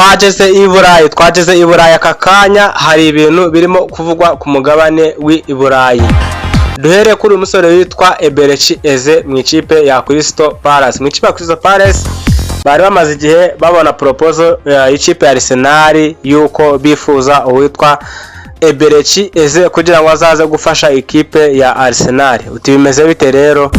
Twageze i Burayi, twageze i Burayi. Aka kanya hari ibintu birimo kuvugwa ku mugabane w'i Burayi. Duhere kuri uyu musore witwa Eberechi Eze mu ikipe ya Crystal Palace. Mu ikipe ya Crystal Palace bari bamaze igihe babona proposal y'ikipe ya Arsenal yuko bifuza uwitwa Eberechi Eze kugira ngo azaze gufasha ikipe ya Arsenal. Uti bimeze bite rero?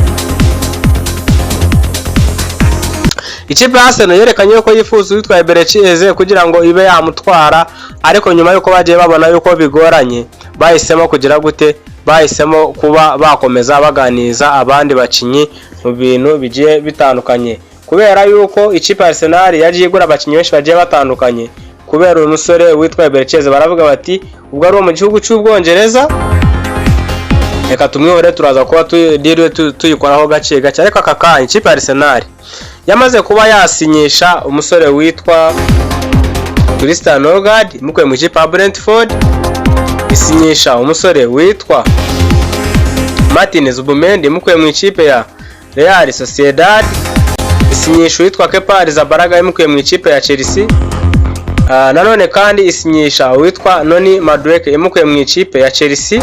Ikipe ya Arsenal yerekanye ko yifuza uwitwa Eberechi Eze kugira ngo ibe yamutwara, ariko nyuma yuko bagiye babona yuko bigoranye, bahisemo kugira gute? Bahisemo kuba bakomeza baganiriza abandi bakinyi mu bintu bigiye bitandukanye, kubera yuko ikipe ya Arsenal yagiye igura abakinyi benshi bagiye batandukanye. Kubera uyu musore witwa Eberechi Eze, baravuga bati ubwo ari uwo mu gihugu cy'Ubwongereza, reka tumwihore, turaza kuba deal tuyikoraho gake gake. Ariko aka kanya ikipe ya Arsenal yamaze kuba yasinyisha umusore witwa Christian Norgaard imukuye mu ikipe ya Brentford, isinyisha umusore witwa Martin Zubimendi imukuye mu ikipe ya Real Sociedad, isinyisha uwitwa Kepa Arrizabalaga imukuye mu ikipe ya Chelsea. Nanone kandi isinyisha uwitwa Noni Madueke imukuye mu ikipe ya Chelsea.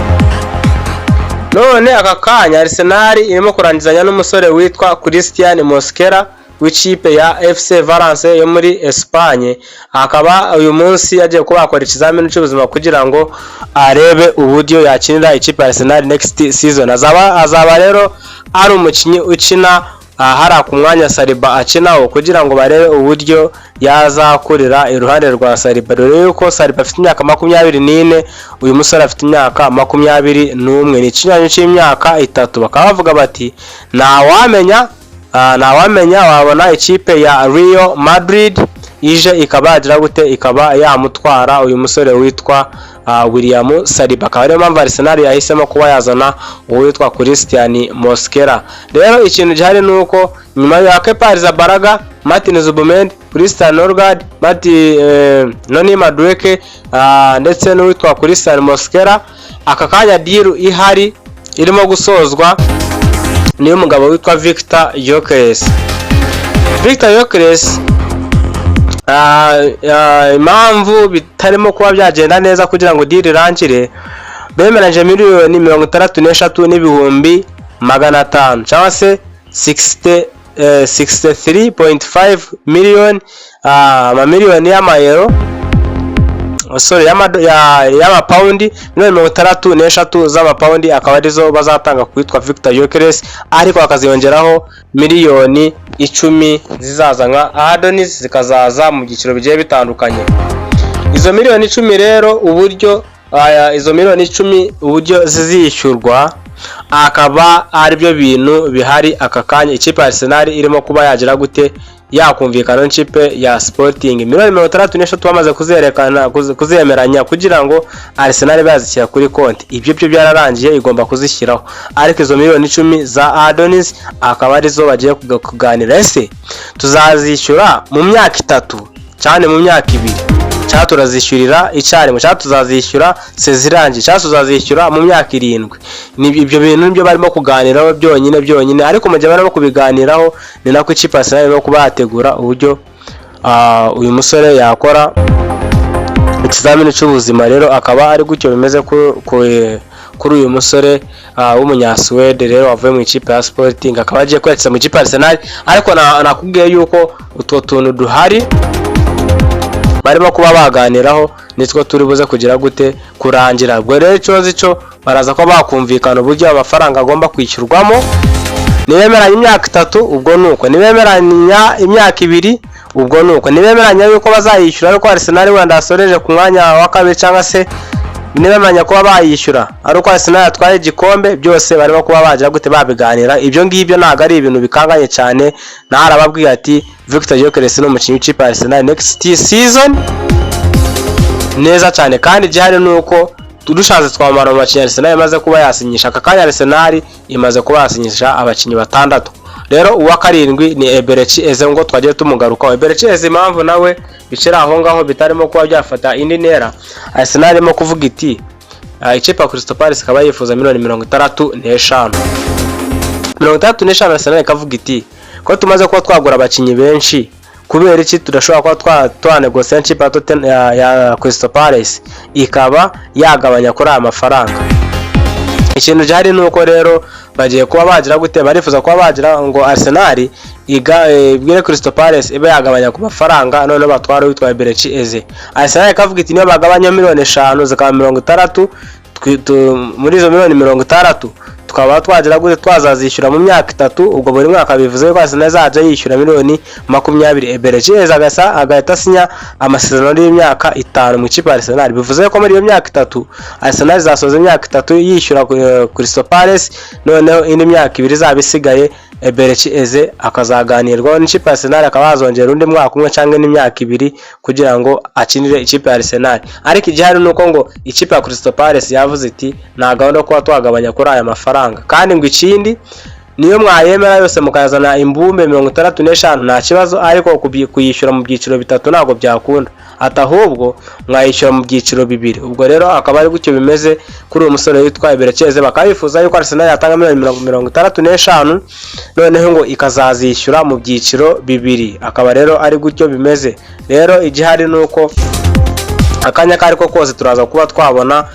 None aka kanya Arsenal irimo kurangizanya n'umusore witwa Christian Mosquera w'ikipe ya FC Valence yo muri Espagne, akaba uyu munsi yagiye kuba yakora ikizamini cy'ubuzima kugira ngo arebe uburyo yakinira ikipe ya Arsenal next season. Azaba rero ari umukinnyi ukina hariya ku mwanya Saliba akinaho, kugira ngo barebe uburyo yazakurira iruhande rwa Saliba, dore yuko Saliba afite imyaka 24, uyu musore afite imyaka 21, ni ikinyuranyo cy'imyaka 3. Bakaba bavuga bati ntawamenya, wabona ikipe ya Real Madrid ije ikaba yagira gute, ikaba yamutwara uyu musore witwa William Saliba. Akaba ariyo mpamvu Arsenal yahisemo kuba yazana uwitwa Christian Mosquera. Rero ikintu gihari ni uko nyuma ya Kepa Arrizabalaga, Martin Zubimendi, Christian Norgaard, Noni Madueke ndetse n'uwitwa Christian Mosquera, aka kanya deal ihari irimo gusozwa niyo mugabo witwa Victor Gyökeres. Victor Gyökeres, impamvu bitarimo kuba byagenda neza kugira ngo deal irangire, bemeranyije 63,500,000 cyangwa se 63.5 million, amamiliyoni y'amayero, sorry, y'amapawundi, 63 miliyoni z'amapawundi, akaba arizo bazatanga ku witwa Victor Gyökeres, ariko bakaziyongeraho miliyoni 10 zizaza nka add-ons, zikazaza mu byiciro bigiye bitandukanye. Izo miliyoni 10 rero, uburyo izo miliyoni 10 uburyo zizishyurwa, akaba aribyo bintu bihari aka kanya ikipe ya Arsenal irimo kuba yagira gute, yakumvikana n'ikipe ya Sporting. Miliyoni 63 bamaze kuzerekana, kuzemeranya kugira ngo Arsenal bazishyira kuri konti. Ibyo byo byararangiye, igomba kuzishyiraho, ariko izo miliyoni 10 za add-ons akaba arizo bagiye kuganira: ese tuzazishyura mu myaka 3 cyane, mu myaka 2, cyangwa turazishyurira icyarimwe, cyangwa tuzazishyura saison irangiye, cyangwa tuzazishyura mu myaka 7? Ni ibyo bintu nibyo barimo kuganiraho byonyine byonyine. Ariko mu gihe barimo kubiganiraho, ni nako ikipe ya Arsenal irimo kuba yategura uburyo uyu musore yakora ikizamini cy'ubuzima. Rero akaba ari gutyo bimeze kuri uyu musore w'umunyasuwede rero wavuye mu ikipe ya Sporting, akaba agiye kwerekeza mu ikipe ya Arsenal. Ariko nakubwiye yuko utwo tuntu duhari barimo kuba baganiraho nitwo turi buze kugira gute, kurangira. Ubwo rero ikibazo cyo baraza kuba bakumvikana uburyo amafaranga agomba kwishyurwamo. Nibemeranya imyaka 3, ubwo ni uko; nibemeranya imyaka 2, ubwo ni uko; nibemeranya yuko bazayishyura ariko Arsenal wenda yasoreje ku mwanya wa kabiri, cyangwa se nibemeranya kuba bayishyura ari uko Arsenal yatwaye igikombe, byose barimo kuba bagira gute, babiganira. Ibyo ngibyo ntabwo ari ibintu bikanganye cyane. Ntarababwiye ati Victor Gyökeres ni umukinnyi w'ikipe ya Arsenal next season neza cyane. Kandi igihari ni uko dushatse twamara mu bakinnyi Arsenal imaze kuba yasinyisha. Aka kanya Arsenal imaze kuba yasinyisha abakinnyi batandatu. Rero uwa karindwi ni Eberechi Eze, ngo twagiye tumugarukaho. Eberechi Eze, impamvu nawe bicira aho ngaho bitarimo kuba byafata indi ntera, Arsenal irimo kuvuga iti ikipe ya Crystal Palace ikaba yifuza miliyoni 65, 65. Arsenal ikavuga iti ko tumaze kuba twagura abakinnyi benshi, Kubera iki tudashobora kuba twanegosiya n'ikipe ya Crystal Palace ikaba yagabanya kuri aya mafaranga? Ikintu gihari ni uko rero bagiye kuba bagira gute, barifuza kuba bagira ngo Arsenal ibwire Crystal Palace ibe yagabanya ku mafaranga, noneho batwara witwa Eberechi Eze. Arsenal ikavuga iti: "Niyo bagabanya miliyoni 5 zikaba 60, muri izo miliyoni 60 tukaba twagira gute, twazazishyura mu myaka 3." Ubwo buri mwaka bivuze ko Arsenal izajya yishyura miliyoni 20. Eberechi Eze agahita asinya amasezerano y'imyaka 5 mu ikipe ya Arsenal. Bivuze ko muri iyo myaka 3 Arsenal izasoza imyaka 3 yishyura Crystal Palace, noneho indi myaka 2 izaba isigaye Eberechi Eze akazaganirwaho n'ikipe ya Arsenal, akaba yazongera undi mwaka umwe cyangwa indi myaka 2 kugira ngo akinire ikipe ya Arsenal. Ariko igihari ni uko ngo ikipe ya Crystal Palace yavuze iti: "Nta gahunda yo kuba twagabanya kuri aya mafaranga." Kandi ngo ikindi, niyo mwayemera yose mukayazana imbumbe 65 nta kibazo, ariko kuyishyura mu byiciro bitatu ntabwo byakunda, ati ahubwo mwayishyura mu byiciro bibiri. Ubwo rero akaba ari gutyo bimeze kuri uyu musore witwa Eberechi Eze. Bakaba bifuza yuko Arsenal yatanga miliyoni 65, noneho ngo ikazazishyura mu byiciro bibiri. Akaba rero ari gutyo bimeze. Rero igihari ni uko akanya ako ariko kose turaza kuba twabona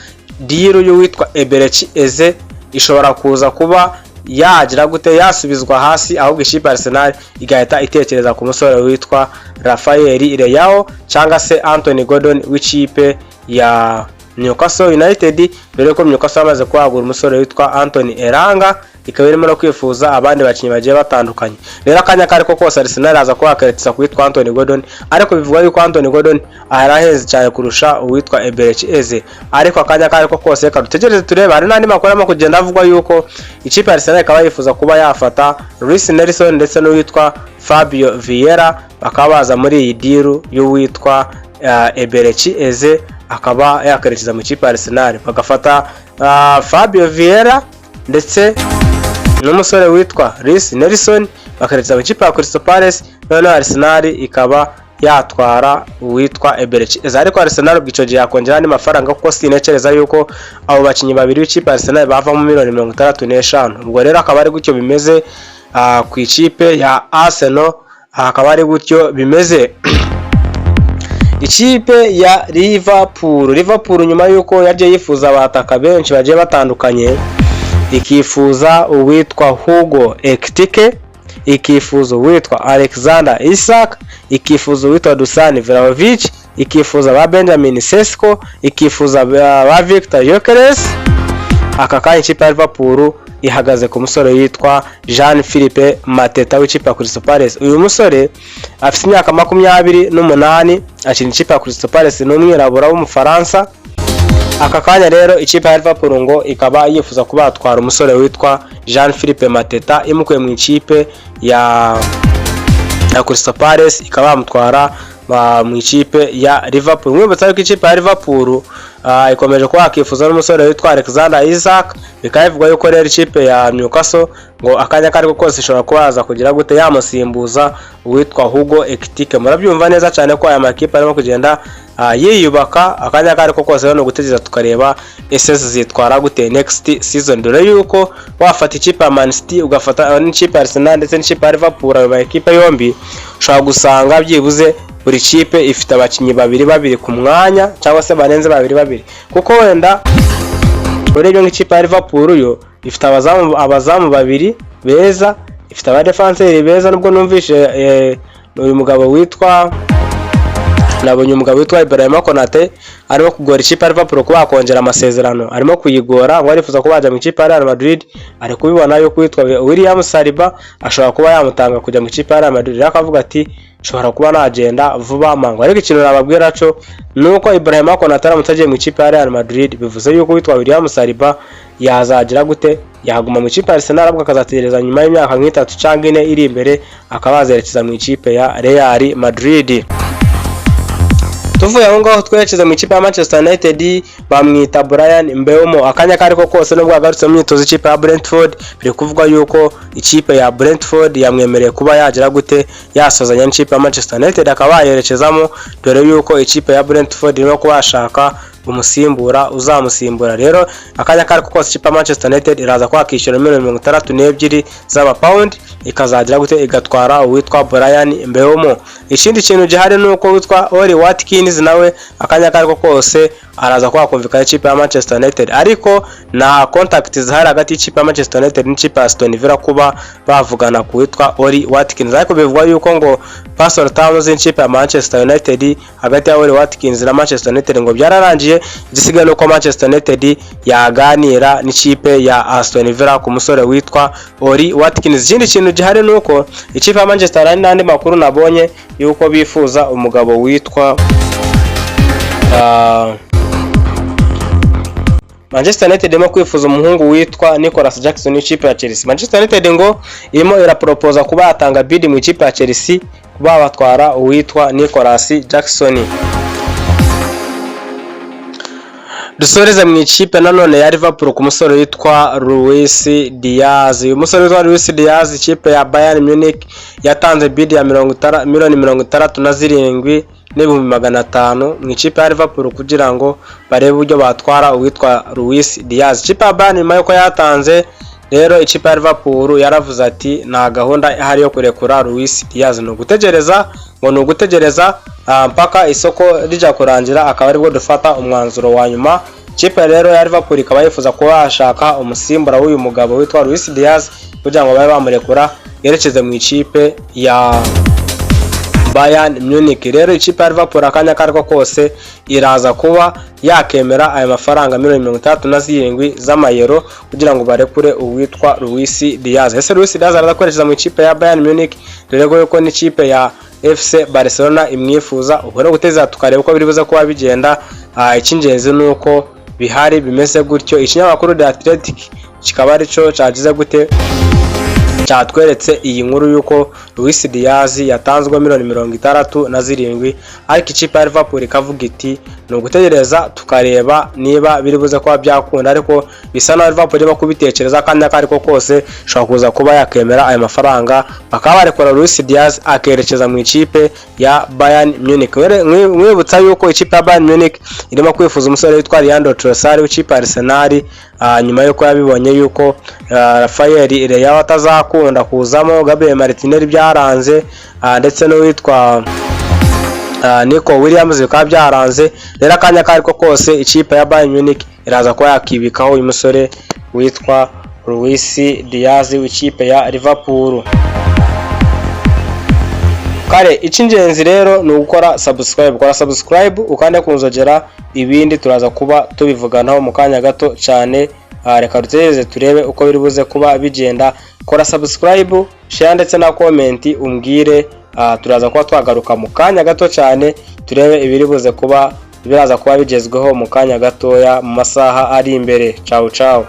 deal y'uwitwa Eberechi Eze ishobora kuza kuba yagira gute, yasubizwa hasi, ahubwo ikipe ya Arsenal igahita itekereza ku musore witwa Rafael Leao cyangwa se Anthony Gordon w'ikipe ya Newcastle United, dore ko Newcastle yamaze kuhagura umusore witwa Anthony Elanga, ikaba irimo no kwifuza abandi bakinnyi bagiye batandukanye. Rero akanya ako ariko kose Arsenal aza kuba yakerekeza ku witwa Anthony Gordon, ariko bivugwa yuko Anthony Gordon arahenze cyane kurusha uwitwa Eberechi Eze. Ariko akanya ako ariko kose reka dutegereze turebe. Hari n'andi makuru arimo kugenda avugwa yuko ikipe ya Arsenal ikaba yifuza kuba yafata Reiss Nelson ndetse n'uwitwa Fabio Vieira, bakaba baza muri iyi deal y'uwitwa Eberechi Eze, akaba yakerekeza mu ikipe ya Arsenal, bagafata Fabio Vieira ndetse n'umusore witwa Reiss Nelson, bakerekeza mu ikipe ya Crystal Palace, noneho Arsenal ikaba yatwara uwitwa Eberechi Eze. Ariko Arsenal ubwo icyo gihe yakongera andi mafaranga, kuko sinekereza yuko abo bakinnyi babiri b'ikipe ya Arsenal bavamo miliyoni 65. Ubwo rero akaba ari gutyo bimeze ku ikipe ya Arsenal, akaba ari gutyo bimeze. Ikipe ya Liverpool, nyuma y'uko yagiye yifuza abataka benshi bagiye batandukanye, ikifuza uwitwa Hugo Ekitike, ikifuza uwitwa Alexander Isak, ikifuza uwitwa Dusan Vlahovic, ikifuza ba Benjamin Sesko, ikifuza ba Victor Gyökeres, aka kanya ikipe ya Liverpool ihagaze ku musore witwa Jean Philippe Mateta w'ikipe ya Crystal Palace. Uyu musore afite imyaka 28, akina ikipe ya Crystal Palace, ni umwirabura w'Umufaransa. Aka kanya rero ikipe ya Liverpool ngo ikaba yifuza kuba yatwara umusore witwa Jean Philippe Mateta, imukuye mu ikipe ya Crystal Palace, ikaba yamutwara mu ikipe ya Liverpool. Mwibutsa yuko ikipe ya Liverpool ikomeje kuba yakifuza n'umusore witwa Alexander Isak. Bikaba bivugwa yuko rero ikipe ya Newcastle ngo akanya kariko kose ishobora kuba yaza kugira gute, yamusimbuza uwitwa Hugo Ekitike. Murabyumva neza cyane ko aya makipe arimo kugenda yiyubaka. Akanya kariko kose rero ni ugutegereza tukareba ese zitwara gute next season, dore yuko wafata ikipe ya Man City, ugafata n'ikipe ya Arsenal ndetse n'ikipe ya Liverpool, ayo makipe yombi ushobora gusanga byibuze buri kipe ifite abakinnyi babiri babiri ku mwanya cyangwa se barenze babiri babiri, kuko wenda urebye nk'ikipe ya Liverpool yo ifite abazamu babiri beza, ifite abadefanseri beza, nubwo numvishe uyu mugabo witwa, nabonye umugabo witwa Ibrahima Konate arimo kugora ikipe ya Liverpool kuba yakongera amasezerano, arimo kuyigora ngo arifuza kuba yajya mu ikipe ya Real Madrid. Ari kubibona yuko witwa William Saliba ashobora kuba yamutanga kujya mu ikipe ya Real Madrid, rero akavuga ati: "Nshobora kuba nagenda vuba mangu." Ariko ikintu nababwira cyo ni uko Ibrahima Konate aramutse agiye mu ikipe ya Real Madrid, bivuze yuko witwa William Saliba yazagira gute, yaguma mu ikipe ya Arsenal, ahubwo akazategereza nyuma y'imyaka nk'itatu cyangwa 4 iri imbere akaba yazerekeza mu ikipe ya Real Madrid. Tuvuye aho ngaho twerekeza mu ikipe ya Manchester United, bamwita Brian Mbeumo. Akanya kariko kose, nubwo yagarutse mu myitozo ikipe ya Brentford, biri kuvugwa yuko ikipe ya Brentford yamwemereye kuba yagira gute, yasozanya n'ikipe ya Manchester United, akaba yayerekezamo, dore yuko ikipe ya Brentford irimo kuba yashaka umusimbura uzamusimbura. Rero akanya kari kose ikipe ya Manchester United iraza kwakishyura miliyoni 62 z'amapawundi, ikazagira gute? Igatwara uwitwa Bryan Mbeumo. Ikindi kintu gihari ni uko witwa Ollie Watkins nawe akanya kari kose araza kwakumvikana ikipe ya Manchester United, ariko nta contact zihari hagati y'ikipe ya Manchester United n'ikipe ya Aston Villa kuba bavugana ku witwa Ollie Watkins. Ariko bivugwa yuko ngo personal terms y'ikipe ya Manchester United hagati ya Ollie Watkins na Manchester United ngo byararangiye. Igisigaye nuko Manchester United yaganira n'ikipe ya Aston Villa ku musore witwa Ollie Watkins. Ikindi kintu gihari nuko ikipe ya Manchester United, n'andi makuru nabonye yuko bifuza umugabo witwa Manchester United irimo kwifuza umuhungu witwa Nicolas Jackson w'ikipe ya Chelsea. Manchester United ngo irimo iraporopoza kuba yatanga bid mu ikipe ya Chelsea kuba batwara uwitwa Nicolas Jackson. Dusoreze mu ikipe nanone ya Liverpool ku musore witwa Luis Diaz. Uyu musore witwa Luis Diaz, ikipe ya Bayern Munich yatanze bid ya 67,500,000 mu ikipe ya Liverpool kugira ngo barebe uburyo batwara uwitwa Luis Diaz. Ikipe ya Bayern nyuma yuko yatanze rero, ikipe ya Liverpool yaravuze ati nta gahunda ihari yo kurekura Luis Diaz, ni ugutegereza, ngo ni ugutegereza mpaka isoko rijya kurangira, akaba aribwo dufata umwanzuro wa nyuma. Ikipe rero ya Liverpool ikaba yifuza kuba yashaka umusimbura w'uyu mugabo witwa Luis Diaz kugira ngo babe bamurekura yerekeze mu ikipe ya Bayern Munich. Rero ikipe ya Liverpool akanya kariko kose iraza kuba yakemera aya mafaranga miliyoni 67 z'amayero kugira ngo barekure uwitwa Luis Diaz. Ese Luis Diaz araza kwerekeza mu ikipe ya Bayern Munich, dore ko yuko n'ikipe ya FC Barcelona imwifuza? Ubwo rero guteza tukareba uko biri buze kuba bigenda. Icy'ingenzi ni uko bihari bimeze gutyo. Ikinyamakuru The Athletic kikaba arico cyagize gute, cyatweretse iyi nkuru y'uko Luis Diaz yatanzwe miliyoni 67, ariko ikipe ya Liverpool ikavuga iti ni ugutegereza tukareba niba biri buze kuba byakunda. Ariko bisa naho Liverpool irimo kubitekereza, kandi ako ariko kose ishobora kuza kuba yakemera ayo mafaranga, bakaba barekura Luis Diaz akerekeza mu ikipe ya Bayern Munich. Mwibutsa yuko ikipe ya Bayern Munich irimo kwifuza umusore witwa Leandro Trossard w'ikipe ya Arsenal, nyuma yuko yabibonye yuko Rafael Leao atazakunda kuzamo, Gabriel Martinelli byaranze, ndetse n'uwitwa Nico Williams bikaba byaranze. Rero akanya ako ariko kose ikipe ya Bayern Munich iraza kuba yakibikaho uyu musore witwa Luis Diaz w'ikipe ya Liverpool. Kare icy'ingenzi rero ni ugukora subscribe. Kora subscribe, ukande ku nzogera, ibindi turaza kuba tubivuganaho mu kanya gato cyane. Reka dutegereze turebe uko biri buze kuba bigenda. Kora subscribe, share ndetse na comment, umbwire. Turaza kuba twagaruka mu kanya gato cyane turebe ibiri buze kuba biraza kuba bigezweho mu kanya gatoya, mu masaha ari imbere. Ciao ciao.